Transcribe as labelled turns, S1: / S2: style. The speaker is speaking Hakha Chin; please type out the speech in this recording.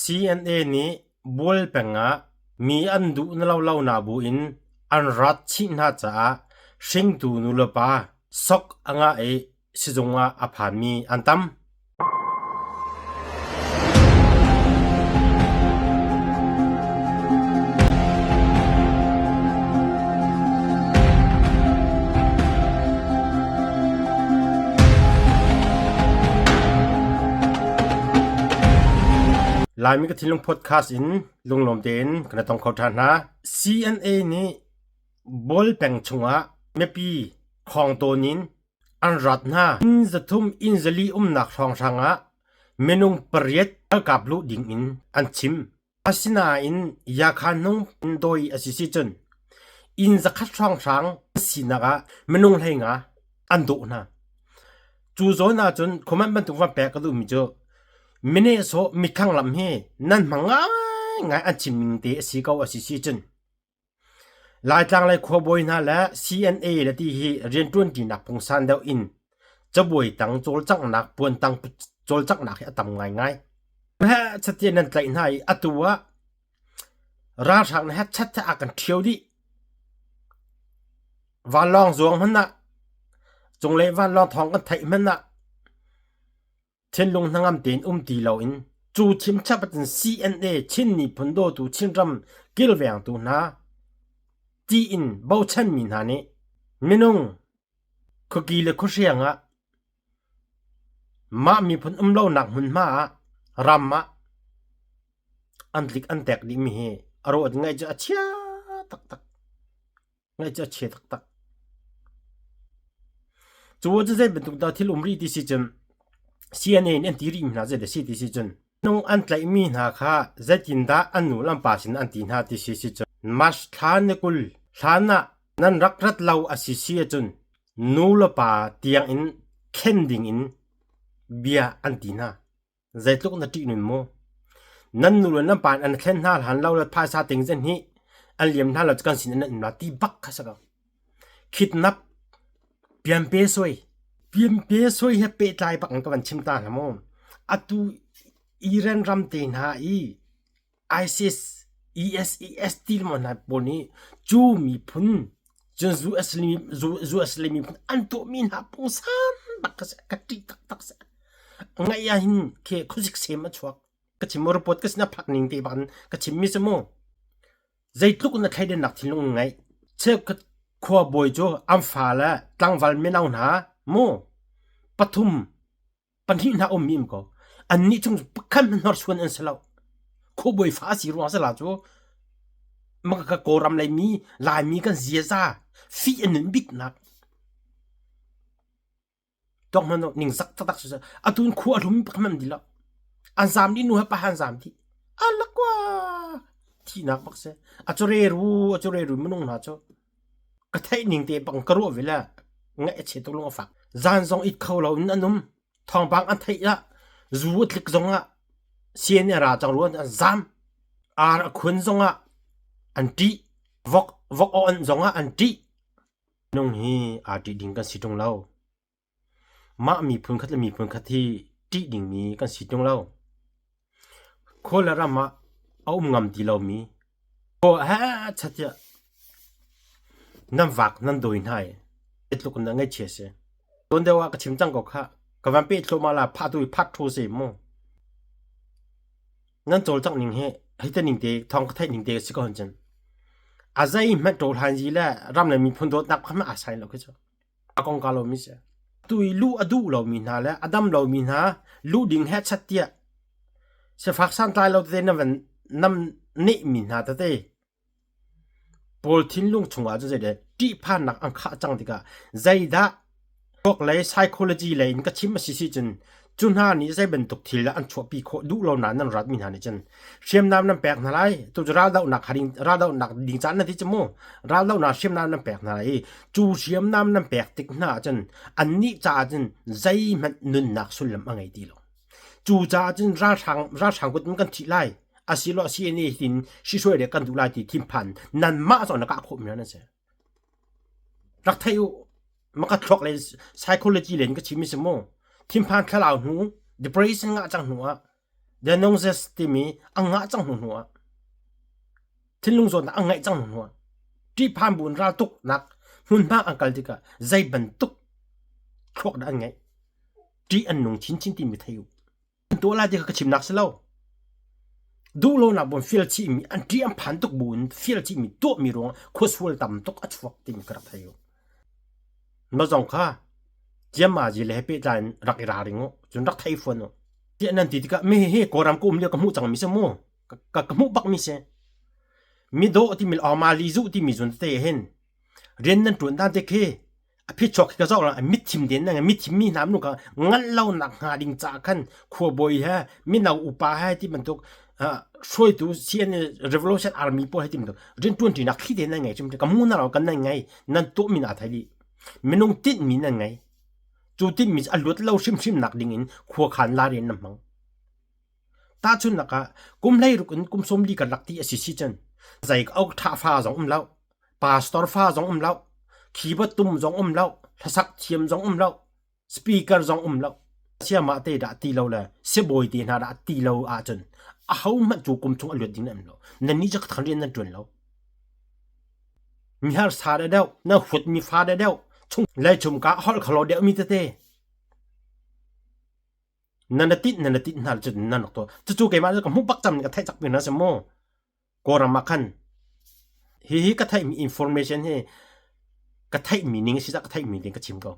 S1: CNA nih Bual peng ah mi an duh na lo lo na buin an rat chih hna caah hringtu nulepa sok a ngah i sizung ah a phanmi an tam. Laimi ka thinlung podcast in lunglawm tein kan tong kho ṭhan hna. CNA nih Bual peng chungah mipi khawng tawn in an rat hna. Inn 300 inn 400 umnak hrawnghrang ah minung pariat ralkap luh ding in an chim. Asinain Yakhan hnung dawi a si si cun inn 100 hrawnghrang sinak ah minung 15 an dawh hna. Cu zawn ahcun comment bantuk van pek ka duhmi cu mine sawh mithlang lam hi nan hmang ngaingai an chim ning te a si ko a si si cun Laitlang lei khuabawi hna le CNA le ti hi rianṭuanṭinak pungsan deuh in cabuai tang cawlcanghnak puan tang cawlcanghnak hi a tam ngaingai. Heh chatian nan tlaih hna i atu ah ralhrang nih chat a kan ṭhio dih. Vanlawng zuang hmanh ah cunglei vanlawng thawng kan theih hmanh ah Thinlung hnangam tein um ti loin cu chimchap ahcun CNA Chin miphun dawtu Chinram kilvengtu hna tiin bochanmi hna nih minung khuaki le khuahriang ah mah miphun um lonak hmunhma ah ram ah an tlik an tek dihmi hi a ruat ngaih cu a chia taktak. Ngaih cu a chia taktak. Cu cu zei bantuk dah thil um rih ti si cun CNA in an ti rih mi hna zei dah si ti si cun nung an tlaihmi hna kha zeitindah an nu le an pa sin an ti hna ti si si cun March thla ni 20 hlan ah nan rak rat lo a si si ahcun nu le pa tiang in thlen ding in bia an ti hna. Zeitluk na ṭih nun mu. Nan nu le nan pa in an thlen hna hlan lo le phaisa ting zen hi an liam hna lo cu kan sin in an um la ti bak kha si ko. Khitnap pianpe soi pianpe soi he pehtlai bak in ka van chim ta hna mu. Atu Iran ram te hna i ISIS, ISIS ti mo hna pawl nih cu miphun cun US US le miphun an tuahmi hna pungsan bak ka si ka ṭih taktak si. Ngaih ah hin khi khuasik sem a chuak. Ka chim report ka sin a phak ning te bak in ka chimmi si mu. Zeitluk na thleidannak thinlung ngeih. Cheukhat khuabawi cu an fa le tlangval mino hna mu pathum pahnih hna ummi um ko annih chung pakhat hmanh hnorsuan an si lo khuabawi fa si ruang sala cu maka kawlram lei mi laimi kan ziaza fi an nun biknak tong hmanh ning zak taktak si atun khua hlum pakhat hmanh di lo an zam di nu he pa han zam di alakwa thinak bak se a chore ru a chore ru minung hna cu ka theih ning te bang ka ruah ve le ngaih a chia tuk lung a fak zan zong it kho lo in an um thawngpang an theih ah zu a tlik zong ah sian a ra cang ruan an zam ar a khun zong ah an ṭih vok vok aw an zong ah an ṭih nung hi aa ṭih ding kan si ṭung lo Mah miphun khat le miphun khat hi ṭih dingmi kan si ṭung lo. Khua le ram ah a um ngam ti lomi khua hechet tiah nan vak nan dawi hna i tluk in ngaihchia si. Tuan deuh ah ka chim cang ko khah. Ka van peh thluahmah la phah tu i phat ṭhu si mu. Nan cawlcangh ning hi hei te ning te thawng ka theih ning te si ko hun cun. A zei hmanh ṭawl han yi le ram le miphun dawtnak kha hmanh aa sai lo khi cu. A kongka lomi si. Tu i luh a duh lomi hna le a dam lomi hna luh ding hechat tiah sifak santlai lo tete na van nam nehmi hna tete pawl thinlung chungah cun zeidah ṭihphannak an khah cang tikah zeidah thluak lei psychology lei in ka chim a si si cun cu hna nih zei bantuk thil dah an chuahpi khawh duh lo nain nan ratmi hna nih cun hriamnam nan pek hna lai tu cu raldohnak ding raldohnak ding caan nan ti cu mu raldohnak hriamnam nan pek hna lai i cu hriamnam nan pek tik hna ahcun annih caah cun zeihmanh nunnak sullam a ngei ti lo cu caah cun ralhrang ralhrang kut in kan thih lai asiloah CNA tin hruai le kan duh lai ti thinphan nanmah zong na kah khawh mi hna nan si Rak thei u. Maka thluak le psychology len ka chim mi si mu. Thinphan thlalau hnu, depression ngah cang hnu ah. Diagnosis timi a ngah cang hnu hnu ah thinlung zawtnak a ngeih cang hnu hnu ah ṭihphan bu in raltuknak hmunhma an kal tikah zei bantuk thluak dah an ngeih ṭih an nung chinchin timi thei u. An tuah lai ti kha ka chimnak si lo. Duhlonak buin fial chihmi an ṭih an phan tuk bu in fial chihmi tuahmi ruangah khuasual tam tuk a chuak timi ka rak thei u. Na zong kha ciammazi le he pehtlai in rak i ralring u, cun rak thei fawn u. Tiah nan ti tikah mi hi Kawlram ka um lio ka hmuh cangmi si mu. Ka, ka hmuh bakmi si. Mi dawh timi le awma li zuh timi zun tete hin rian nan ṭuan dan te khi a phichuak khi ka zoh la mitthim den na mitthim mi hna nu ka ngalh lo nak hnga ding ca khan khuabawi he mino upa he ti bantuk hruaitu CN Revolution Army pawl he ti bantuk rian ṭuan ṭinak thli te nan ngei chim ka mu na lo kan nan ngei nan tuah mi na thai dih minung tinh mi nan ngei cu tinh mi a luat lo hrimhrim nak ding in khua khan la rian nan hmang tahchunnak ah kum hlei ruk in kum sawm li kan rak ti a si si cun zei ok tha fa zong um lo pastor fa zong um lo keyboard tum zong um lo hlasak thiam zong um lo speaker zong um lo siamah te dah ti lo le sibawi te hna dah ti lo ahcun aho hmanh cu kum chung a luat ding nan lo nan nih cu thang rian nan ṭuan lo mi harsa de deuh na huat mi fa de deuh chung lei chung ka holh khalo deuh mi tete nan na tinh nan na tinh hna cu nan rak tuah cucu keimah cu ka hmuh bak cam ka theih cak mi hna si mu Kawlram ah khan hihi ka theihmi information hi ka theihmi ning a si cah ka theihmi ding ka chim ko.